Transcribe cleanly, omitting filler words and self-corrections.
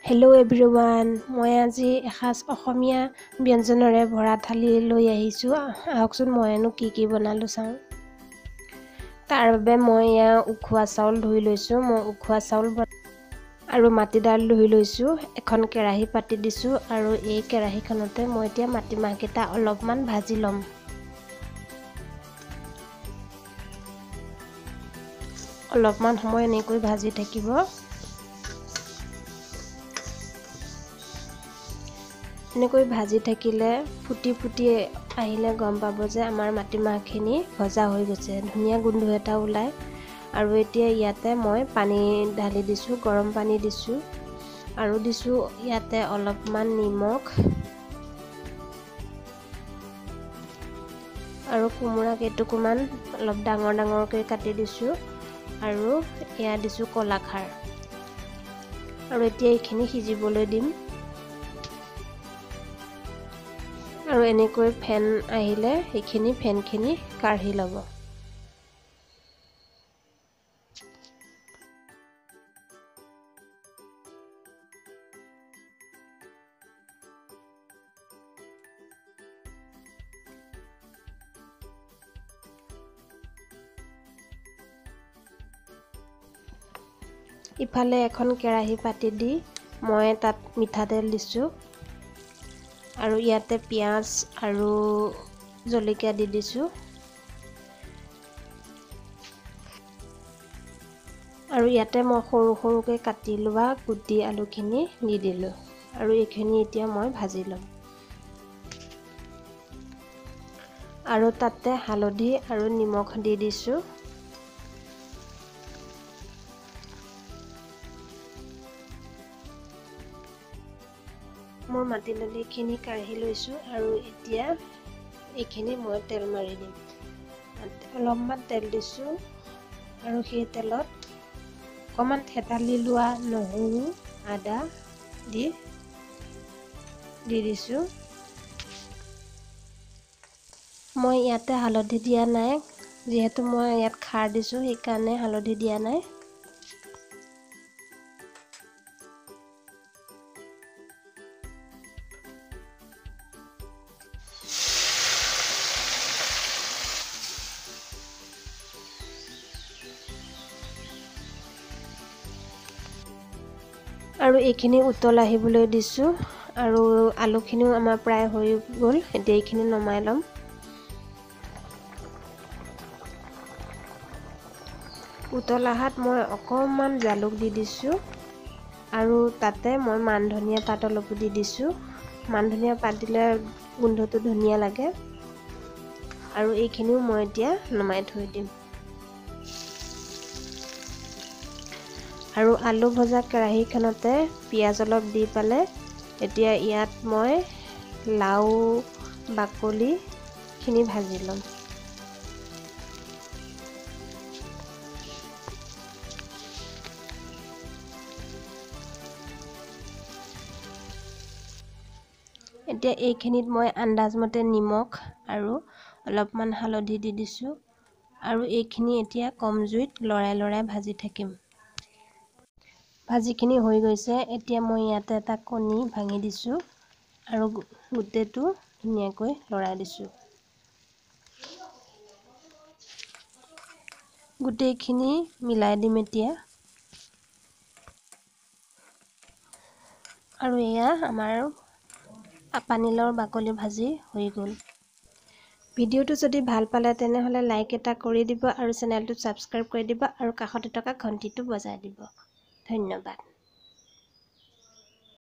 Hello' everyone, মই আজি এসাঁজ অসমীয়া ব্যঞ্জনেৰে ভৰা থালি লৈ আহিছোঁ। আহকচোন মইনো কি কি বনালোঁ চাওঁ। তাৰ বাবে মই এয়া উখোৱা চাউল ধুই লৈছোঁ। মই উখোৱা চাউল আৰু মাটি দাইল ধুই লৈছোঁ। এখন কেৰাহী পাতি দিছোঁ আৰু এই কেৰাহীখনতে মই এতিয়া মাটিমাহকেইটা অলপমান ভাজি ল'ম। অলপমান সময় এনেকৈ ভাজি থাকিব। এনেকৈ ভাজি থাকিলে ফুটি ফুটি আহিলে গম পাব যে আমাৰ মাটিমাহখিনি ভজা হৈ গৈছে। ধুনীয়া গোন্ধ এটা ওলায়। আৰু এতিয়া ইয়াতে মই পানী ঢালি দিছোঁ, গৰম পানী দিছোঁ আৰু দিছোঁ ইয়াতে অলপমান নিমখ আৰু কোমোৰা কেইটুকুৰমান অলপ ডাঙৰ ডাঙৰকৈ কাটি দিছোঁ আৰু এয়া দিছোঁ কলাখাৰ। আৰু এতিয়া এইখিনি সিজিবলৈ দিম। আৰু এনেকৈ ফেন আহিলে সেইখিনি ফেনখিনি কাঢ়ি ল'ব। ইফালে এখন কেৰাহী পাতি দি মই তাত মিঠাতেল দিছোঁ আৰু ইয়াতে পিঁয়াজ আৰু জলকীয়া দি দিছোঁ আৰু ইয়াতে মই সৰু সৰুকৈ কাটি লোৱা গুটি আলুখিনি দি দিলোঁ আৰু এইখিনি এতিয়া মই ভাজি ল'ম। আৰু তাতে হালধি আৰু নিমখ দি দিছোঁ। মোৰ মাটি দালিখিনি কাঢ়ি লৈছোঁ আৰু এতিয়া এইখিনি মই তেল মাৰি দিম। অলপমান তেল দিছোঁ আৰু সেই তেলত অকণমান থেতালি লোৱা নহৰু আদা দি দি দিছোঁ। মই ইয়াতে হালধি দিয়া নাই, যিহেতু মই ইয়াত খাৰ দিছোঁ সেইকাৰণে হালধি দিয়া নাই। আৰু এইখিনি উতল আহিবলৈ দিছোঁ আৰু আলুখিনিও আমাৰ প্ৰায় হৈ গ'ল। এতিয়া এইখিনি নমাই ল'ম। উতল অহাত মই অকণমান জালুক দি দিছোঁ আৰু তাতে মই মান ধনিয়া পাত অলপো দি দিছোঁ। মান ধনিয়া পাত দিলে গোন্ধটো ধুনীয়া লাগে। আৰু এইখিনিও মই এতিয়া নমাই থৈ দিম। আৰু আলু ভজা কেৰাহীখনতে পিঁয়াজ অলপ দি পালে এতিয়া ইয়াত মই লাও বাকলিখিনি ভাজি ল'ম। এতিয়া এইখিনিত মই আন্দাজমতে নিমখ আৰু অলপমান হালধি দি দিছোঁ আৰু এইখিনি এতিয়া কম জুইত লৰাই লৰাই ভাজি থাকিম। ভাজিখিনি হৈ গৈছে। এতিয়া মই ইয়াতে এটা কণী ভাঙি দিছোঁ আৰু গোটেইটো ধুনীয়াকৈ লৰাই দিছোঁ। গোটেইখিনি মিলাই দিম এতিয়া। আৰু এয়া আমাৰ পানীলাওৰ বাকলি ভাজি হৈ গ'ল। ভিডিঅ'টো যদি ভাল পালে তেনেহ'লে লাইক এটা কৰি দিব আৰু চেনেলটো ছাবস্ক্ৰাইব কৰি দিব আৰু কাষতে থকা ঘণ্টিটো বজাই দিব। ধন্যবাদ।